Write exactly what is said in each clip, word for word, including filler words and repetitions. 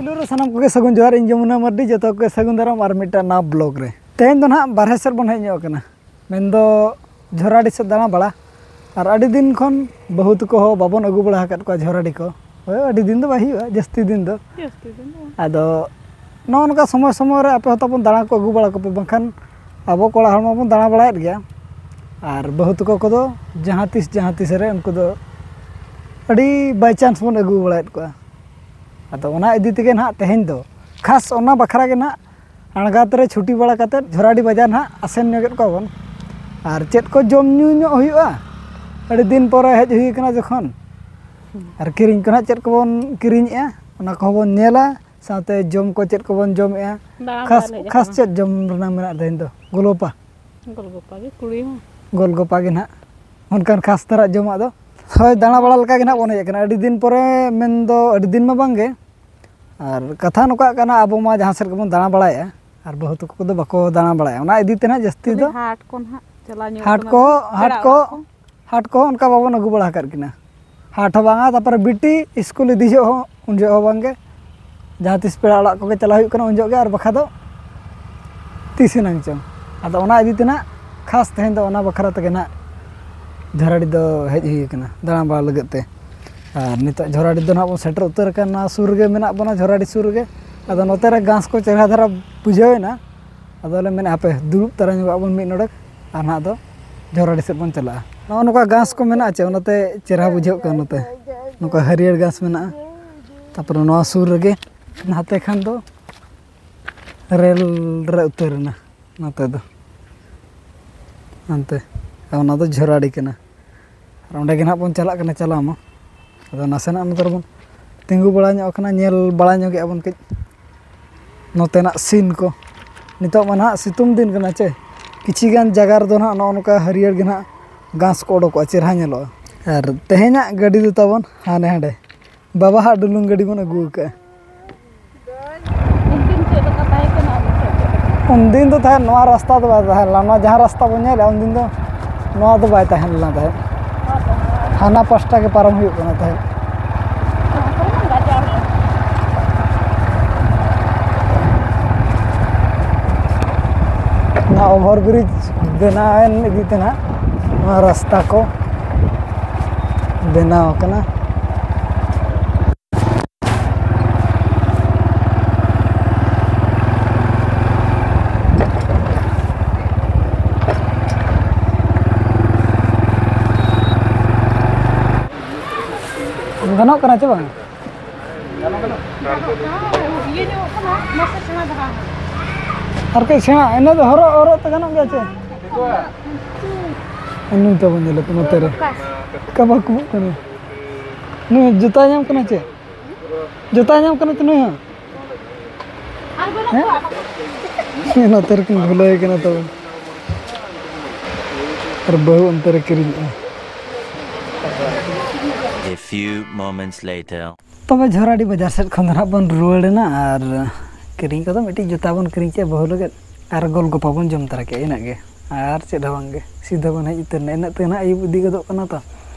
Hello ᱨᱮ ᱥᱟᱱᱟᱢ ᱠᱚᱜᱮ ᱥᱟᱹᱜᱩᱱ ᱡᱚᱦᱟᱨ, ᱤᱧ ᱡᱚᱢᱩᱱᱟ ᱢᱟᱨᱰᱤ, ᱡᱚᱛᱚ ᱠᱚᱜᱮ ᱥᱟᱹᱜᱩᱱ ᱫᱟᱨᱟᱢ ᱟᱨ ᱢᱤᱫᱴᱟᱝ ᱱᱟᱣᱟ ᱵᱞᱚᱜ ᱨᱮ᱾ ᱛᱮᱦᱮᱧ ᱫᱚ ᱱᱟᱦᱟᱜ ᱵᱟᱨᱦᱮ ᱥᱮᱫ ᱵᱚᱱ ᱦᱮᱡ ᱧᱚᱜ ᱟᱠᱟᱱᱟ, ᱢᱮᱱᱫᱚ ᱡᱷᱚᱨᱟᱰᱤ ᱥᱮᱫ ᱫᱟᱬᱟ ᱵᱟᱲᱟ᱾ ᱟᱨ ᱟᱹᱰᱤ ᱫᱤᱱ ᱠᱷᱚᱱ ᱵᱟᱹᱦᱩ ᱛᱟᱠᱚ ᱦᱚᱸ ᱵᱟᱵᱚᱱ ᱟᱹᱜᱩ ᱵᱟᱲᱟ ᱟᱠᱟᱫ ᱠᱚᱣᱟ ᱡᱷᱚᱨᱟᱰᱤ ᱠᱚ᱾ ᱦᱳᱭ, ᱟᱹᱰᱤ ᱫᱤᱱ ᱫᱚ ᱵᱟᱭ ᱦᱩᱭᱩᱜᱼᱟ, ᱡᱟᱹᱥᱛᱤ ᱫᱤᱱ ᱫᱚ᱾ ᱡᱟᱹᱥᱛᱤ ᱫᱤᱱ ᱫᱚ ᱵᱟᱝ᱾ ᱟᱫᱚ ᱱᱚᱜᱼᱚ ᱱᱚᱝᱠᱟ ᱥᱚᱢᱚᱭ ᱥᱚᱢᱚᱭ ᱨᱮ ᱟᱯᱮ ᱦᱚᱸ ᱛᱟᱵᱚᱱ ᱫᱟᱬᱟ ᱠᱚ ᱟᱹᱜᱩ ᱵᱟᱲᱟ ᱠᱚᱯᱮ, ᱵᱟᱝᱠᱷᱟᱱ ᱟᱵᱚ ᱠᱚᱲᱟ ᱦᱚᱲ ᱢᱟᱵᱚᱱ ᱫᱟᱬᱟ ᱵᱟᱲᱟᱭᱮᱫ ᱜᱮᱭᱟ᱾ ᱟᱨ ᱵᱟᱹᱦᱩ ᱛᱟᱠᱚ ᱠᱚᱫᱚ ᱡᱟᱦᱟᱸ ᱛᱤᱥ ᱡᱟᱦᱟᱸ ᱛᱤᱥ ᱨᱮ ᱩᱱᱠᱩ ᱫᱚ ᱟᱹᱰᱤ by chance ᱵᱚᱱ ᱟᱹᱜᱩ ᱵᱟᱲᱟᱭᱮᱫ ᱠᱚᱣᱟ᱾ ᱟᱫᱚ ᱚᱱᱟ ᱤᱫᱤ ᱛᱮᱜᱮ ᱱᱟᱦᱟᱜ ᱛᱮᱦᱮᱧ ᱫᱚ ᱠᱷᱟᱥ ᱚᱱᱟ ᱵᱟᱠᱷᱨᱟ ᱜᱮ ᱱᱟᱦᱟᱜ ᱟᱬᱜᱟᱛ ᱨᱮ ᱪᱷᱩᱴᱤ ᱵᱟᱲᱟ ᱠᱟᱛᱮᱫ ᱡᱷᱚᱨᱟᱰᱤ ᱵᱟᱡᱟᱨ ᱱᱟᱦᱟᱜ ᱟᱥᱮᱱ ᱧᱚᱜᱮᱫ ᱠᱚᱣᱟ ᱵᱚᱱ᱾ ᱟᱨ ᱪᱮᱫ ᱠᱚ ᱡᱚᱢ ᱧᱩ ᱧᱚᱜ ᱦᱩᱭᱩᱜᱼᱟ, ᱟᱹᱰᱤ ᱫᱤᱱ ᱯᱚᱨᱮ ᱦᱮᱡ ᱦᱩᱭ ᱠᱟᱱᱟ ᱡᱚᱠᱷᱚᱱ᱾ ᱟᱨ ᱠᱤᱨᱤᱧ ᱠᱚ ᱱᱟᱦᱟᱜ ᱪᱮᱫ ᱠᱚᱵᱚᱱ ᱠᱤᱨᱤᱧᱮᱜᱼᱟ, ᱚᱱᱟ ᱠᱚᱦᱚᱸ ᱵᱚᱱ ᱧᱮᱞᱟ, ᱥᱟᱶᱛᱮ ᱡᱚᱢ ᱠᱚ ᱪᱮᱫ ᱠᱚᱵᱚᱱ ᱡᱚᱢᱮᱜᱼᱟ᱾ ᱫᱟᱬᱟ ᱠᱷᱟᱥ ᱵᱟᱲᱟ ᱞᱮ ᱦᱮᱡ ᱠᱷᱟᱥ ᱟᱠᱟᱱᱟ᱾ ᱪᱮᱫ ᱡᱚᱢ ᱨᱮᱱᱟᱜ ᱢᱮᱱᱟᱜᱼᱟ ᱛᱮᱦᱮᱧ ᱫᱚ? ᱜᱳᱞᱜᱚᱯᱟ᱾ ᱜᱳᱞᱜᱚᱯᱟ ᱜᱮ ᱠᱩᱲᱤ ᱦᱚᱸ᱾ ᱜᱳᱞᱜᱚᱯᱟ ᱜᱮ ᱱᱟᱦᱟᱜ ᱚᱱᱠᱟᱱ ᱠᱷᱟᱥ ᱫᱷᱟᱨᱟ ᱡᱚᱢᱟᱜ ᱫᱚ᱾ ᱦᱳᱭ, ᱫᱟᱬᱟ ᱵᱟᱲᱟ ᱞᱮᱠᱟ ᱜᱮ ᱱᱟᱦᱟᱜ ᱵᱚᱱ ᱦᱮᱡ ᱟᱠᱟᱱᱟ᱾ ᱟᱹᱰᱤ ᱫᱤᱱ ᱯᱚᱨᱮ, ᱢᱮᱱ ᱫᱚ ᱟᱹᱰᱤ ᱫᱤᱱ ᱢᱟ ᱵᱟᱝ ᱜᱮ, ᱟᱨ ᱠᱟᱛᱷᱟ ᱱᱚᱝᱠᱟᱜ ᱠᱟᱱᱟ, ᱟᱵᱚ ᱢᱟ ᱡᱟᱦᱟᱸ ᱥᱮᱫ ᱜᱮᱵᱚᱱ ᱫᱟᱬᱟ ᱵᱟᱲᱟᱭᱟ, ᱟᱨ ᱵᱟᱹᱦᱩ ᱛᱟᱠᱚ ᱠᱚᱫᱚ ᱵᱟᱠᱚ ᱫᱟᱬᱟ ᱵᱟᱲᱟᱭᱟ᱾ ᱚᱱᱟ ᱤᱫᱤ ᱛᱮ ᱱᱟᱦᱟᱜ ᱡᱟᱹᱥᱛᱤ ᱠᱷᱟᱹᱞᱤ ᱫᱚ ᱦᱟᱴ ᱠᱚ ᱱᱟᱦᱟᱜ ᱪᱟᱞᱟᱣ ᱧᱚᱜ ᱦᱟᱴ ᱠᱟᱱᱟ ᱠᱚ, ᱠᱚ, ᱦᱟᱴ ᱯᱮᱲᱟ ᱠᱚ, ᱚᱲᱟᱜ ᱠᱚ᱾ ᱦᱟᱴ ᱠᱚ ᱚᱱᱠᱟ ᱵᱟᱵᱚᱱ ᱟᱹᱜᱩ ᱵᱟᱲᱟ ᱟᱠᱟᱫ ᱠᱤᱱᱟ᱾ ᱦᱟᱴ ᱦᱚᱸ ᱵᱟᱝᱟ, ᱛᱟᱨᱯᱚᱨᱮ ᱵᱤᱴᱤ ᱥᱠᱩᱞ ᱤᱫᱤ ᱡᱚᱦᱚᱜ ᱦᱚᱸ ᱩᱱ ᱡᱚᱦᱚᱜ ᱦᱚᱸ ᱵᱟᱝ ᱜᱮ᱾ ᱡᱟᱦᱟᱸ ᱛᱤᱥ ᱯᱮᱲᱟ ᱚᱲᱟᱜ ᱠᱚᱜᱮ ᱪᱟᱞᱟᱣ ᱦᱩᱭᱩᱜ ᱠᱟᱱᱟ ᱩᱱ ᱡᱚᱦᱚᱜ ᱜᱮ, ᱟᱨ ᱵᱟᱠᱷᱟᱡ ᱫᱚ ᱛᱤᱥ ᱮᱱᱟᱝ ᱪᱚᱝ᱾ ᱟᱫᱚ ᱚᱱᱟ ᱤᱫᱤ ᱛᱮ ᱱᱟᱜ ᱠᱷᱟᱥ ᱛᱮᱦᱮᱧ ᱫᱚ ᱚᱱᱟ ᱵᱟᱠᱷᱨᱟ ᱛᱮᱜᱮ ᱱᱟᱜ ᱡᱷᱚᱨᱟᱰᱤ ᱫᱚ ᱦᱮᱡ ᱦᱩᱭ ᱠᱟᱱᱟ ᱫᱟᱬᱟ ᱵᱟᱲᱟ ᱞᱟᱹᱜᱤᱫ ᱛᱮ᱾ ᱟᱨ ᱱᱤᱛᱚᱜ ᱡᱷᱚᱨᱟᱰᱤ ᱫᱚ ᱱᱟᱜ ᱵᱚᱱ ᱥᱮᱴᱮᱨ ᱩᱛᱟᱹᱨ ᱟᱠᱟᱱᱟ, ᱥᱩᱨ ᱨᱮᱜᱮ ᱢᱮᱱᱟᱜ ᱵᱚᱱᱟ, ᱡᱷᱚᱨᱟᱰᱤ ᱥᱩᱨ ᱨᱮᱜᱮ᱾ ᱟᱫᱚ ᱱᱚᱛᱮ ᱨᱮ ᱜᱷᱟᱥ ᱠᱚ ᱪᱮᱦᱨᱟ ᱫᱷᱟᱨᱟ ᱵᱩᱡᱷᱟᱹᱣ ᱮᱱᱟ, ᱟᱫᱚ ᱞᱮ ᱢᱮᱱᱟ ᱦᱟᱯᱮ ᱫᱩᱲᱩᱵ ᱛᱟᱨᱟ ᱧᱚᱜᱚᱜ ᱟᱵᱚᱱ ᱢᱤᱫ ᱱᱚᱰᱮᱠ, ᱟᱨ ᱱᱟᱜ ᱫᱚ ᱡᱷᱚᱨᱟᱰᱤ ᱥᱮᱫ ᱵᱚᱱ ᱪᱟᱞᱟᱜᱼᱟ᱾ ᱱᱚᱜᱼᱚ ᱱᱚᱝᱠᱟ ᱜᱷᱟᱥ ᱠᱚ ᱢᱮᱱᱟᱜᱼᱟ ᱪᱮ, ᱚᱱᱟᱛᱮ ᱪᱮᱦᱨᱟ ᱵᱩᱡᱷᱟᱹᱜ ᱠᱟᱱᱟ᱾ ᱱᱚᱛᱮ ᱱᱚᱝᱠᱟ ᱦᱟᱹᱨᱭᱟᱹᱲ ᱜᱷᱟᱥ ᱢᱮᱱᱟᱜᱼᱟ, ᱛᱟᱨᱯᱚᱨᱮ ᱱᱚᱣᱟ ᱥᱩᱨ ᱨᱮᱜᱮ ᱱᱟᱛᱮ ᱠᱷᱟᱱ ᱫᱚ ᱨᱮᱞ ᱨᱮ ᱩᱛᱟᱹᱨ ᱮᱱᱟ᱾ ᱱᱚᱛᱮ ᱫᱚ ᱦᱟᱱᱛᱮ, ᱚᱱᱟ ᱫᱚ ᱡᱷᱚᱨᱟᱰᱤ ᱠᱟᱱᱟ᱾ ᱟᱨ ᱚᱸᱰᱮ ᱜᱮ ᱱᱟᱦᱟᱜ ᱵᱚᱱ ᱪᱟᱞᱟᱜ ᱠᱟᱱᱟ ᱪᱟᱞᱟᱣ ᱢᱟ᱾ ᱟᱫᱚ ᱱᱟᱥᱮᱱᱟᱜ ᱱᱚᱛᱮ ᱨᱮᱵᱚᱱ ᱛᱤᱸᱜᱩ ᱵᱟᱲᱟ ᱧᱚᱜ ᱠᱟᱱᱟ, ᱧᱮᱞ ᱵᱟᱲᱟ ᱧᱚᱜᱮᱜᱼᱟ ᱵᱚᱱ ᱠᱟᱹᱡ ᱱᱚᱛᱮᱱᱟᱜ ᱥᱤᱱ ᱠᱚ᱾ ᱱᱤᱛᱚᱜ ᱢᱟ ᱱᱟᱦᱟᱜ ᱥᱤᱛᱩᱝ ᱫᱤᱱ ᱠᱟᱱᱟ ᱪᱮ, ᱠᱤᱪᱷᱤ ᱜᱟᱱ ᱡᱟᱭᱜᱟ ᱨᱮᱫᱚ ᱱᱟᱦᱟᱜ ᱱᱚᱜᱼᱚ ᱱᱚᱝᱠᱟ ᱦᱟᱹᱨᱭᱟᱹᱲ ᱜᱮ ᱱᱟᱦᱟᱜ ᱜᱷᱟᱥ ᱠᱚ ᱚᱰᱚᱠᱚᱜᱼᱟ, ᱪᱮᱦᱨᱟ ᱧᱮᱞᱚᱜᱼᱟ᱾ ᱟᱨ ᱛᱮᱦᱮᱧᱟᱜ ᱜᱟᱹᱰᱤ ᱫᱚ ᱛᱟᱵᱚᱱ ᱦᱟᱱᱮ ᱦᱟᱸᱰᱮ ᱵᱟᱵᱟ ᱦᱟᱜ ᱰᱩᱞᱩᱝ ᱜᱟᱹᱰᱤ ᱵᱚᱱ ᱟᱹᱜᱩ ᱟᱠᱟᱫᱼᱟ᱾ ᱩᱱᱫᱤᱱ ᱪᱮᱫ ᱞᱮᱠᱟ ᱛᱟᱦᱮᱸ ᱠᱟᱱᱟ, ᱟᱵᱚ ᱴᱷᱮᱱ ᱪᱮᱫ ᱞᱮᱠᱟ? ᱩᱱᱫᱤᱱ ᱫᱚ ᱛᱟᱦᱮᱸᱫ ᱱᱚᱣᱟ ᱨᱟᱥᱛᱟ ᱫᱚ ᱵᱟᱭ ᱛᱟᱦᱮᱸ ᱞᱮᱱᱟ, ᱱᱚᱣᱟ ᱡᱟᱦᱟᱸ ᱨᱟᱥᱛᱟ ᱵᱚᱱ ᱧᱮᱞᱮᱫᱼᱟ ᱩᱱᱫᱤᱱ ᱫᱚ ᱱᱚᱣᱟ ᱫᱚ ᱵᱟᱭ ᱛᱟᱦᱮᱸ ᱞᱮᱱᱟ ᱛᱟᱦᱮᱸᱫ, ᱦᱟᱱᱟ ᱯᱟᱥᱴᱟ ᱜᱮ ᱯᱟᱨᱚᱢ ᱦᱩᱭᱩᱜ ᱠᱟᱱᱟ ᱛᱟᱦᱮᱸᱫ᱾ ᱱᱚᱣᱟ ᱠᱚᱨᱮ ᱢᱟ ᱜᱟᱡᱟᱲ ᱜᱮ᱾ ᱳᱵᱷᱟᱨ ᱵᱨᱤᱡᱽ ᱵᱮᱱᱟᱣᱮᱱ ᱤᱫᱤ ᱛᱮ ᱱᱟᱦᱟᱜ ᱱᱚᱣᱟ ᱨᱟᱥᱛᱟ ᱠᱚ ᱵᱮᱱᱟᱣ ᱟᱠᱟᱱᱟ᱾ ᱜᱟᱱᱚᱜ ᱠᱟᱱᱟ ᱪᱮ ᱵᱟᱝ? ᱤᱭᱟᱹ ᱧᱚᱜ ᱠᱟᱱᱟ, ᱱᱟᱥᱮ ᱥᱮᱬᱟ ᱫᱷᱟᱨᱟ᱾ ᱟᱨ ᱠᱟᱹᱡ ᱥᱮᱬᱟ, ᱤᱱᱟᱹ ᱫᱚ ᱦᱚᱨᱚᱜ, ᱦᱚᱨᱚᱜ ᱛᱮ ᱜᱟᱱᱚᱜ ᱜᱮᱭᱟ ᱪᱮ? ᱱᱩᱭ ᱛᱟᱵᱚᱱ ᱧᱮᱞᱮ ᱯᱮ ᱱᱚᱛᱮ ᱨᱮ᱾ ᱚᱠᱟ ᱵᱟᱠᱩᱵᱚᱜ ᱠᱟᱱᱟ? ᱱᱩᱭ ᱡᱩᱛᱟᱭ ᱧᱟᱢ ᱠᱟᱱᱟ ᱪᱮ? ᱡᱩᱛᱟᱭ ᱧᱟᱢ ᱠᱟᱱᱟ ᱪᱮ ᱱᱩᱭ ᱦᱚᱸ? ᱦᱮᱸ? ᱱᱚᱛᱮ ᱨᱮᱠᱤᱱ ᱵᱷᱩᱞᱟᱹᱣ ᱠᱟᱱᱟ ᱛᱟᱵᱚᱱ᱾ ᱟᱨ ᱵᱟᱹᱦᱩ ᱚᱱᱛᱮ ᱨᱮ ᱠᱤᱨᱤᱧᱮᱜᱼᱟ᱾ A few moments later. ᱛᱚᱵᱮ ᱡᱷᱚᱨᱟᱰᱤ ᱵᱟᱡᱟᱨ ᱥᱮᱫ ᱠᱷᱚᱱ ᱫᱚ ᱱᱟᱦᱟᱜ ᱵᱚᱱ ᱨᱩᱣᱟᱹᱲ ᱮᱱᱟ ᱟᱨ ᱠᱤᱨᱤᱧ ᱠᱚᱫᱚ ᱢᱤᱫᱴᱤᱡ ᱡᱩᱛᱟ ᱵᱚᱱ ᱠᱤᱨᱤᱧ ᱠᱮᱫᱼᱟ ᱵᱟᱹᱦᱩ ᱞᱟᱹᱜᱤᱫ ᱟᱨ ᱜᱳᱞᱜᱚᱯᱟ ᱵᱚᱱ ᱡᱚᱢ ᱛᱟᱨᱟ ᱠᱮᱫᱼᱟ, ᱤᱱᱟᱹᱜ ᱜᱮ᱾ ᱟᱨ ᱪᱮᱫ ᱦᱚᱸ ᱵᱟᱝ ᱜᱮ, ᱥᱤᱫᱷᱟᱹ ᱵᱚᱱ ᱦᱮᱡ ᱩᱛᱟᱹᱨ ᱮᱱᱟ᱾ ᱤᱱᱟᱹᱜ ᱛᱮ ᱱᱟᱦᱟᱜ ᱟᱹᱭᱩᱵ ᱤᱫᱤ ᱜᱚᱫᱚᱜ ᱠᱟᱱᱟ ᱛᱚ᱾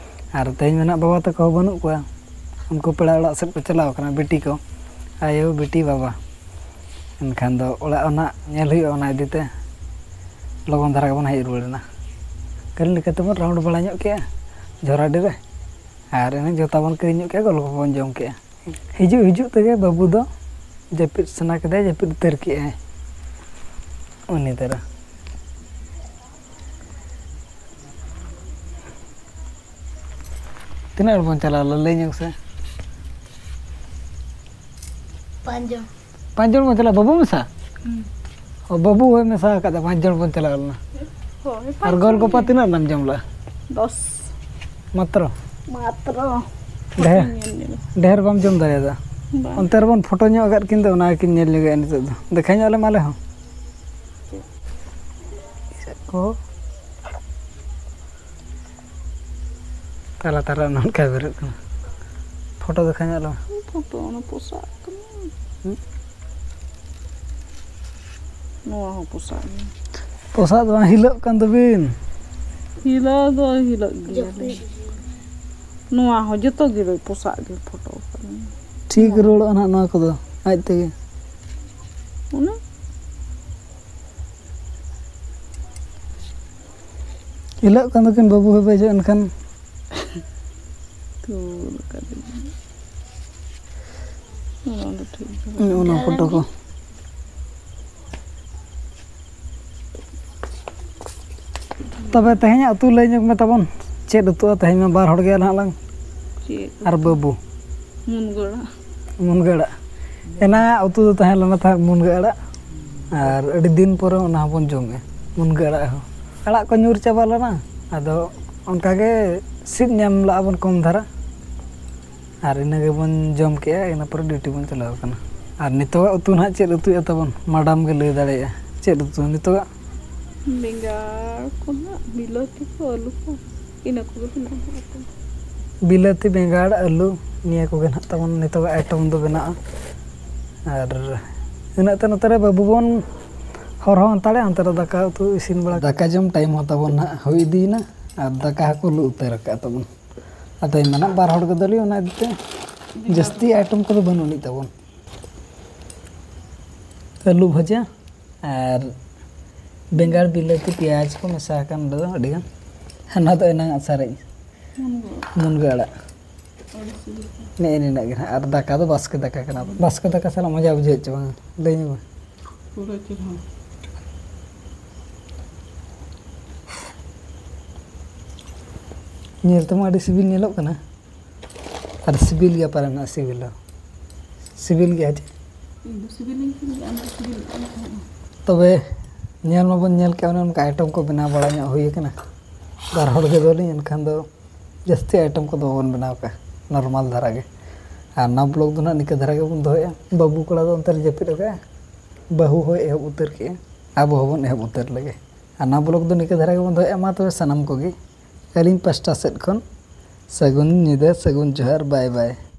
ᱟᱨ ᱛᱮᱦᱮᱧ ᱢᱟ ᱱᱟᱦᱟᱜ ᱵᱟᱵᱟ ᱛᱟᱠᱚ ᱦᱚᱸ ᱵᱟᱹᱱᱩᱜ ᱠᱚᱣᱟ, ᱩᱱᱠᱩ ᱯᱮᱲᱟ ᱚᱲᱟᱜ ᱥᱮᱫ ᱠᱚ ᱪᱟᱞᱟᱣ ᱠᱟᱱᱟ, ᱵᱤᱴᱤ ᱠᱚ, ᱟᱭᱳ, ᱵᱤᱴᱤ, ᱵᱟᱵᱟ᱾ ᱮᱱᱠᱷᱟᱱ ᱫᱚ ᱚᱲᱟᱜ ᱦᱚᱸ ᱱᱟᱦᱟᱜ ᱧᱮᱞ ᱦᱩᱭᱩᱜᱼᱟ, ᱚᱱᱟ ᱤᱫᱤ ᱛᱮ ᱞᱚᱜᱚᱱ ᱫᱷᱟᱨᱟ ᱜᱮᱵᱚᱱ ᱦᱮᱡ ᱨᱩᱣᱟᱹᱲ ᱮᱱᱟ᱾ ᱠᱷᱟᱹᱞᱤ ᱞᱮᱠᱟ ᱛᱮᱵᱚᱱ ᱨᱟᱣᱩᱱᱰ ᱵᱟᱲᱟ ᱧᱚᱜ ᱠᱮᱜᱼᱟ ᱡᱷᱚᱨᱟᱰᱤ ᱨᱮ, ᱟᱨ ᱤᱱᱟᱹ ᱡᱩᱛᱟ ᱵᱚᱱ ᱠᱤᱨᱤᱧ ᱧᱚᱜ ᱠᱮᱜᱼᱟ, ᱜᱚᱞᱯᱚ ᱵᱚᱱ ᱡᱚᱢ ᱠᱮᱜᱼᱟ᱾ ᱦᱤᱡᱩᱜ ᱦᱤᱡᱩᱜ ᱛᱮᱜᱮ ᱵᱟᱹᱵᱩ ᱫᱚ ᱡᱟᱹᱯᱤᱫ ᱥᱟᱱᱟ ᱠᱮᱫᱮᱭᱟ, ᱡᱟᱹᱯᱤᱫ ᱩᱛᱟᱹᱨ ᱠᱮᱜᱼᱟᱭ ᱩᱱᱤ ᱫᱷᱟᱨᱟ᱾ ᱛᱤᱱᱟᱹᱜ ᱦᱚᱲ ᱵᱚᱱ ᱪᱟᱞᱟᱣ ᱞᱮᱱᱟ ᱞᱟᱹᱭ ᱧᱚᱜ ᱥᱮ? ᱯᱟᱸᱪ ᱡᱚᱱ᱾ ᱯᱟᱸᱪ ᱡᱚᱱ ᱵᱚᱱ ᱪᱟᱞᱟᱜᱼᱟ, ᱵᱟᱹᱵᱩ ᱢᱮᱥᱟ? ᱦᱩᱸ᱾ ᱚ, ᱵᱟᱹᱵᱩ ᱦᱚᱸᱭ ᱢᱮᱥᱟ ᱟᱠᱟᱫᱟ, ᱯᱟᱸᱪ ᱡᱚᱱ ᱵᱚᱱ ᱪᱟᱞᱟᱣ ᱞᱮᱱᱟ᱾ ᱦᱳᱭ, ᱟᱨ ᱯᱟᱸᱪ ᱜᱚᱞ ᱡᱚᱱ ᱜᱚᱯᱟ ᱜᱮ᱾ ᱛᱤᱱᱟᱹᱜ ᱨᱮᱱᱟᱜ ᱮᱢ ᱡᱚᱢ ᱞᱮᱜᱼᱟ? ᱫᱚᱥ᱾ ᱢᱟᱛᱨᱚ? ᱢᱟᱛᱨᱚ᱾ ᱰᱷᱮᱨ? ᱧᱮᱞ ᱧᱚᱜ᱾ ᱰᱷᱮᱨ ᱵᱟᱢ ᱡᱚᱢ ᱫᱟᱲᱮᱭᱟᱫᱟ? ᱵᱟᱝ᱾ ᱚᱱᱛᱮ ᱨᱮᱵᱚᱱ ᱯᱷᱳᱴᱳ ᱧᱚᱜ ᱟᱠᱟᱫ ᱠᱤᱱ ᱫᱚ, ᱚᱱᱟ ᱜᱮᱠᱤᱱ ᱧᱮᱞ ᱧᱚᱜᱮᱫᱼᱟ ᱱᱤᱛᱚᱜ ᱫᱚ᱾ ᱫᱮᱠᱷᱟ ᱧᱚᱜ ᱟᱞᱮ ᱢᱟ ᱟᱞᱮ ᱦᱚᱸ᱾ ᱠᱚ ᱛᱟᱞᱟ ᱛᱟᱞᱟ ᱱᱚᱝᱠᱟ ᱵᱮᱨᱮᱫ ᱠᱟᱱᱟ᱾ ᱯᱷᱳᱴᱳ ᱫᱮᱠᱷᱟ ᱧᱚᱜ ᱟᱞᱮ ᱢᱟ᱾ ᱯᱷᱳᱴᱳ ᱚᱱᱟ ᱯᱚᱥᱟᱜ ᱠᱟᱱᱟ᱾ ᱦᱩᱸ? ᱱᱚᱣᱟ ᱦᱚᱸ ᱯᱚᱥᱟᱜ ᱜᱮᱭᱟ᱾ ᱯᱚᱥᱟᱜ ᱫᱚ ᱵᱟᱝ ᱦᱤᱞᱟᱹᱜ ᱠᱟᱱ ᱛᱟᱹᱵᱤᱱ᱾ ᱦᱤᱞᱟᱹᱜ ᱫᱚ ᱦᱤᱞᱟᱹᱜ ᱜᱮᱭᱟ᱾ ᱡᱟᱹᱯᱤᱫ᱾ ᱱᱚᱣᱟ ᱦᱚᱸ ᱡᱚᱛᱚ ᱜᱮ ᱯᱚᱥᱟᱜ ᱜᱮ ᱯᱷᱳᱴᱳ ᱠᱟᱱᱟ᱾ ᱴᱷᱤᱠ ᱨᱩᱣᱟᱹᱲᱚᱜᱼᱟ ᱱᱟᱦᱟᱜ ᱱᱚᱣᱟ ᱠᱚᱫᱚ ᱟᱡ ᱛᱮᱜᱮ᱾ ᱚᱱᱟ ᱦᱤᱞᱟᱹᱜ ᱠᱟᱱ ᱫᱚᱠᱤᱱ ᱵᱟᱹᱵᱩ ᱦᱮᱵᱮᱡᱚᱜ ᱮᱱᱠᱷᱟᱱ᱾ ᱛᱩᱞ ᱠᱟᱫᱤᱧ᱾ ᱚᱱᱟ ᱫᱚ ᱴᱷᱤᱠ ᱜᱮ᱾ ᱚᱱᱟ ᱯᱷᱳᱴᱳ ᱠᱚ᱾ ᱛᱚᱵᱮ ᱛᱮᱦᱮᱧᱟᱜ ᱩᱛᱩ ᱞᱟᱹᱭ ᱧᱚᱜ ᱢᱮ ᱛᱟᱵᱚᱱ᱾ ᱪᱮᱫ ᱩᱛᱩᱜᱼᱟ ᱛᱮᱦᱮᱧ ᱢᱟ ᱵᱟᱨ ᱦᱚᱲ ᱜᱮ ᱱᱟᱦᱟᱜ ᱞᱟᱝ? ᱪᱮᱫ ᱟᱨ ᱩᱛᱩ? ᱵᱟᱹᱵᱩ᱾ ᱢᱩᱱᱜᱟᱹ ᱟᱲᱟᱜ᱾ ᱢᱩᱱᱜᱟᱹ ᱟᱲᱟᱜ᱾ ᱮᱱᱟᱱᱟᱜ ᱩᱛᱩ ᱫᱚ ᱛᱟᱦᱮᱸ ᱞᱮᱱᱟ ᱛᱟᱦᱮᱸᱫ ᱢᱩᱱᱜᱟᱹ ᱟᱲᱟᱜ᱾ ᱟᱨ ᱟᱹᱰᱤ ᱫᱤᱱ ᱯᱚᱨᱮ ᱚᱱᱟ ᱦᱚᱸᱵᱚᱱ ᱡᱚᱢᱮᱫᱼᱟ, ᱢᱩᱱᱜᱟᱹ ᱟᱲᱟᱜ ᱦᱚᱸ᱾ ᱟᱲᱟᱜ ᱠᱚ ᱧᱩᱨ ᱪᱟᱵᱟ ᱞᱮᱱᱟ, ᱟᱫᱚ ᱚᱱᱠᱟᱜᱮ ᱥᱤᱫ ᱧᱟᱢ ᱞᱟᱜᱼᱟ ᱵᱚᱱ ᱠᱚᱢ ᱫᱷᱟᱨᱟ᱾ ᱟᱨ ᱤᱱᱟᱹ ᱜᱮᱵᱚᱱ ᱡᱚᱢ ᱠᱮᱜᱼᱟ, ᱤᱱᱟᱹ ᱯᱚᱨᱮ ᱰᱤᱭᱩᱴᱤ ᱵᱚᱱ ᱪᱟᱞᱟᱣ ᱠᱟᱱᱟ᱾ ᱟᱨ ᱱᱤᱛᱚᱜᱟᱜ ᱩᱛᱩ ᱱᱟᱦᱟᱜ ᱪᱮᱫ ᱩᱛᱩᱭᱮᱫᱼᱟ ᱛᱟᱵᱚᱱ? ᱢᱟᱰᱟᱢ ᱜᱮ ᱞᱟᱹᱭ ᱫᱟᱲᱮᱭᱟᱜᱼᱟ ᱪᱮᱫ ᱩᱛᱩ ᱱᱤᱛᱚᱜᱟᱜ? ᱵᱮᱸᱜᱟᱲ ᱠᱚ ᱱᱟᱦᱟᱜ, ᱵᱤᱞᱟᱹᱛᱤ ᱠᱚ, ᱟᱹᱞᱩ ᱠᱚ, ᱤᱱᱟᱹ ᱠᱚᱜᱮ ᱢᱮᱱᱟᱜᱼᱟ ᱟᱨ ᱪᱮᱫ᱾ ᱵᱤᱞᱟᱹᱛᱤ, ᱵᱮᱸᱜᱟᱲ, ᱟᱹᱞᱩ, ᱱᱤᱭᱟᱹ ᱠᱚᱜᱮ ᱱᱟᱦᱟᱜ ᱛᱟᱵᱚᱱ ᱱᱤᱛᱚᱜᱟᱜ ᱟᱭᱴᱮᱢ ᱫᱚ ᱵᱮᱱᱟᱜᱼᱟ᱾ ᱟᱨ ᱤᱱᱟᱹᱜ ᱛᱮ ᱱᱚᱛᱮ ᱨᱮ ᱵᱟᱹᱵᱩ ᱵᱚᱱ ᱦᱚᱨᱦᱚ ᱦᱟᱛᱟᱲᱮ, ᱚᱱᱛᱮ ᱨᱮ ᱫᱟᱠᱟ ᱩᱛᱩ ᱤᱥᱤᱱ ᱵᱟᱲᱟ, ᱫᱟᱠᱟ ᱡᱚᱢ ᱴᱟᱭᱤᱢ ᱦᱚᱸ ᱛᱟᱵᱚᱱ ᱱᱟᱦᱟᱜ ᱦᱩᱭ ᱤᱫᱤᱭᱮᱱᱟ᱾ ᱟᱨ ᱫᱟᱠᱟ ᱦᱚᱸᱠᱚ ᱞᱩ ᱩᱛᱟᱹᱨ ᱟᱠᱟᱫ ᱛᱟᱵᱚᱱ᱾ ᱟᱫᱚ ᱮᱢᱟᱱᱟᱜ ᱵᱟᱨ ᱦᱚᱲ ᱜᱮ ᱫᱚᱞᱤᱧ, ᱚᱱᱟ ᱤᱫᱤ ᱛᱮ ᱡᱟᱹᱥᱛᱤ ᱟᱭᱴᱮᱢ ᱠᱚᱫᱚ ᱵᱟᱹᱱᱩᱜ ᱟᱹᱱᱤᱡ ᱛᱟᱵᱚᱱ᱾ ᱟᱹᱞᱩ ᱵᱷᱟᱡᱟ ᱟᱨ ᱵᱮᱸᱜᱟᱲ, ᱵᱤᱞᱟᱹᱛᱤ, ᱯᱮᱸᱭᱟᱡᱽ ᱠᱚ ᱢᱮᱥᱟ ᱟᱠᱟᱱ ᱫᱚ ᱟᱹᱰᱤᱜᱟᱱ᱾ ᱦᱟᱱᱟ ᱫᱚ ᱮᱱᱟᱝ ᱟᱜ ᱥᱟᱨᱮᱡ ᱢᱩᱱᱜᱟᱹ ᱟᱲᱟᱜ᱾ ᱱᱮᱜᱼᱮ ᱱᱤᱱᱟᱹᱜ ᱜᱮ ᱱᱟᱦᱟᱜ᱾ ᱟᱨ ᱫᱟᱠᱟ ᱫᱚ ᱵᱟᱥᱠᱮ ᱫᱟᱠᱟ ᱠᱟᱱᱟ᱾ ᱵᱟᱥᱠᱮ ᱫᱟᱠᱟ ᱥᱟᱞᱟᱜ ᱢᱚᱡᱟ ᱵᱩᱡᱷᱟᱹᱜ ᱪᱮ ᱵᱟᱝᱟ? ᱞᱟᱹᱭ ᱧᱚᱜ ᱢᱮ᱾ ᱯᱩᱨᱟᱹ ᱪᱮᱦᱨᱟ᱾ ᱧᱮᱞ ᱛᱮᱢᱟ ᱟᱹᱰᱤ ᱥᱤᱵᱤᱞ ᱧᱮᱞᱚᱜ ᱠᱟᱱᱟ᱾ ᱟᱨ ᱥᱤᱵᱤᱞ ᱜᱮᱭᱟ ᱯᱟᱞᱮᱱ ᱱᱟᱜ, ᱥᱤᱵᱤᱞ ᱫᱚ᱾ ᱥᱤᱵᱤᱞ ᱜᱮᱭᱟ ᱪᱮ? ᱤᱧ ᱫᱚ ᱥᱤᱵᱤᱞᱤᱧ ᱠᱟᱱ ᱜᱮᱭᱟ, ᱟᱢ ᱫᱚ ᱥᱤᱵᱤᱞ ᱠᱟᱱ ᱛᱟᱦᱮᱸᱫ᱾ ᱛᱚᱵᱮ ᱧᱮᱞ ᱢᱟᱵᱚᱱ ᱧᱮᱞ ᱠᱮᱜ, ᱚᱱᱮ ᱚᱱᱠᱟ ᱟᱭᱴᱮᱢ ᱠᱚ ᱵᱮᱱᱟᱣ ᱵᱟᱲᱟ ᱧᱚᱜ ᱦᱩᱭ ᱠᱟᱱᱟ᱾ ᱵᱟᱨ ᱦᱚᱲ ᱜᱮ ᱫᱚᱞᱤᱧ, ᱮᱱᱠᱷᱟᱱ ᱫᱚ ᱡᱟᱹᱥᱛᱤ ᱟᱭᱴᱮᱢ ᱠᱚᱫᱚ ᱵᱟᱵᱚᱱ ᱵᱮᱱᱟᱣ ᱠᱟᱜᱼᱟ, ᱱᱚᱨᱢᱟᱞ ᱫᱷᱟᱨᱟ ᱜᱮ᱾ ᱟᱨ ᱱᱚᱣᱟ ᱵᱞᱚᱜ ᱫᱚ ᱱᱟᱜ ᱱᱤᱝᱠᱟᱹ ᱫᱷᱟᱨᱟ ᱜᱮᱵᱚᱱ ᱫᱚᱦᱚᱭᱟ᱾ ᱵᱟᱹᱵᱩ ᱠᱚᱲᱟ ᱫᱚ ᱚᱱᱛᱮ ᱨᱮ ᱡᱟᱹᱯᱤᱫ ᱟᱠᱟᱫᱼᱟ, ᱵᱟᱹᱦᱩ ᱦᱚᱸᱭ ᱮᱦᱚᱵ ᱩᱛᱟᱹᱨ ᱠᱮᱜᱼᱟ, ᱟᱵᱚ ᱦᱚᱸᱵᱚᱱ ᱮᱦᱚᱵ ᱩᱛᱟᱹᱨ ᱞᱮᱜᱮ᱾ ᱟᱨ ᱱᱚᱣᱟ ᱵᱞᱚᱜ ᱫᱚ ᱱᱤᱝᱠᱟᱹ ᱫᱷᱟᱨᱟ ᱜᱮᱵᱚᱱ ᱫᱚᱦᱚᱭᱟ᱾ ᱢᱟ ᱛᱚᱵᱮ ᱥᱟᱱᱟᱢ ᱠᱚᱜᱮ ᱟᱹᱞᱤᱧ ᱯᱟᱥᱴᱟ ᱥᱮᱫ ᱠᱷᱚᱱ ᱥᱟᱹᱜᱩᱱ ᱧᱤᱫᱟᱹ, ᱥᱟᱹᱜᱩᱱ ᱡᱚᱦᱟᱨ, ᱵᱟᱭ ᱵᱟᱭ᱾